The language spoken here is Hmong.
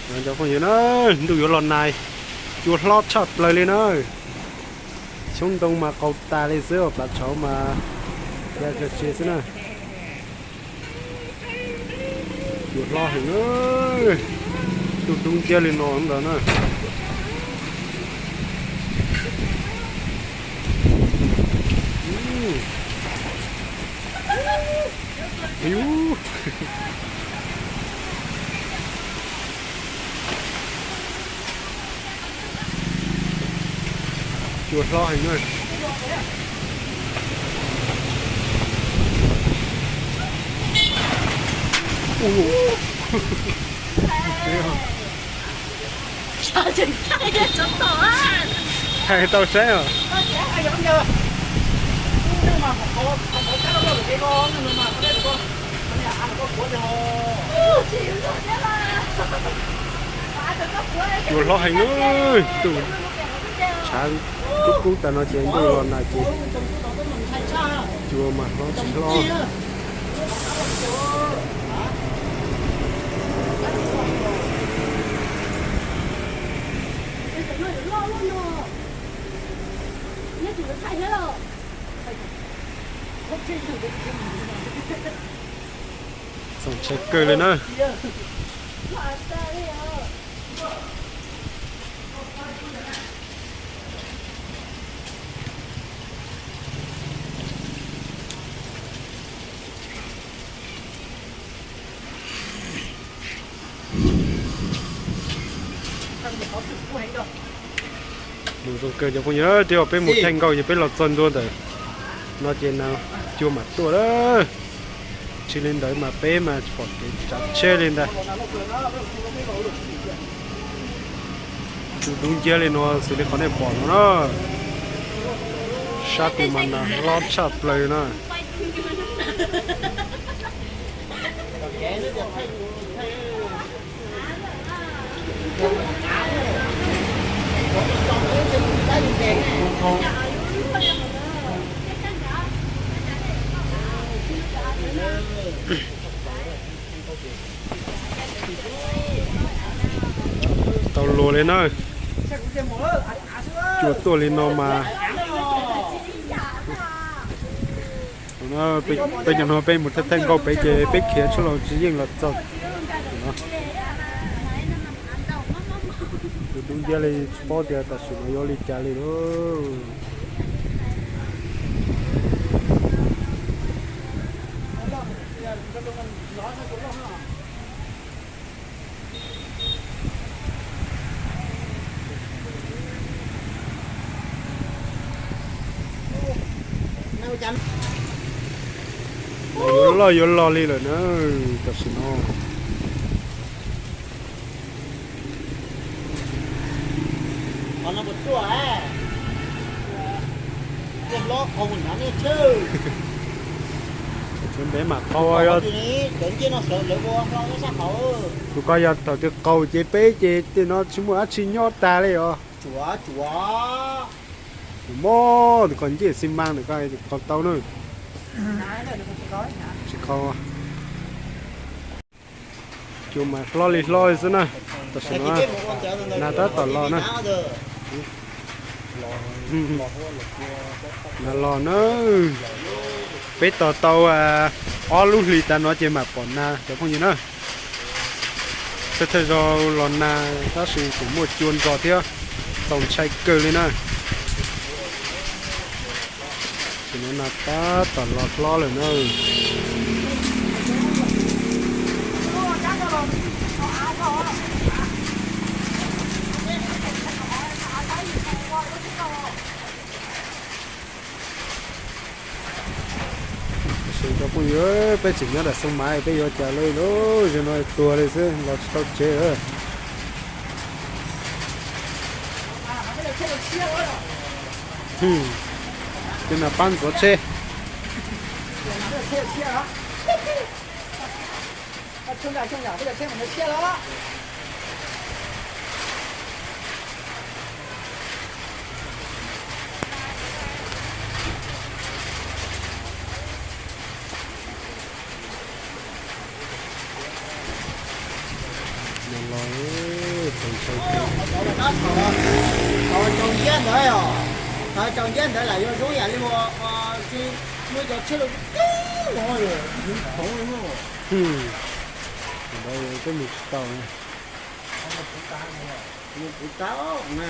Cov phooj ywg na, ntuj yuav los nag, cua hlob tshaj plaws li na. Xyoob ntoo mas qaug tas li xwb, plav tshauv mas ya tsag tse xwb na. Cua hlob heev, ntuj dub nciab li no ntawd na. Cua hlob heev na. Thaij tau saib os. Cua hlob heev, ntuj tshav kub kub tas no ces ntuj los nag ces cua mas hlob tsis hlob. Txaus ntshai kawg li na. Mus zoo kawg cov phooj ywg, tej zaum peb mus thaij nkauj ces peb los txog ntua ntawm no ces cua mam tuaj lawm. Tsis li ntawd mas peb mas pom kev tsav tsheb li ntag. Ntuj dub nciab li no xws li qhov nej pom no na. Sab tid mas nag hlob tshaj plaws na. Tau luag li na. Cua tuaj li no mas. Peb cov no peb mus thaij nkauj pem ces peb khiav tshaj los tsis yeej los txog. Ntuj dub nciab li tsis paub tias tam sim no yuav li cas li lauj. Yuav loj yuav loj li lawm na, tam sim no. Tsev ntev mam qaug. Tus ko yog thaum twg qaug ces peb ces tej no tsis muaj dab tsi nyob tag li os. Tus mob tus ko ncej xi mas ntawm ko qaug tau na. Tsis qaug. Cua mas hlob li hlob li xwb na. Tam sim no nag tab tom los na. Nag los na. Peb tos tau ob lub hlis tas no ces mam pom nag cov phooj ywg na. Thawj thawj zaug los nag tab sis tseem muaj cua nrog thiab, txaus ntshai kawg li na. Tam sim no nag tab tom los hlob lawm na. Cov phooj ywg, peb tseem nyob nram Xoo Maiv, peb yuav cas li lauj, zaum no tuag li xwb, los tsis tau tsev lawm. Tej no pab ntxuav tsheb. Nag los, Thaum tsaus nciab ntawd os, thaum tsaus nciab ntawd lam yuav zoo yam li ua, muab cov tshiab rau kub kub no, khoov no. Ntawd twb mus tsis tau, mus puv tau na.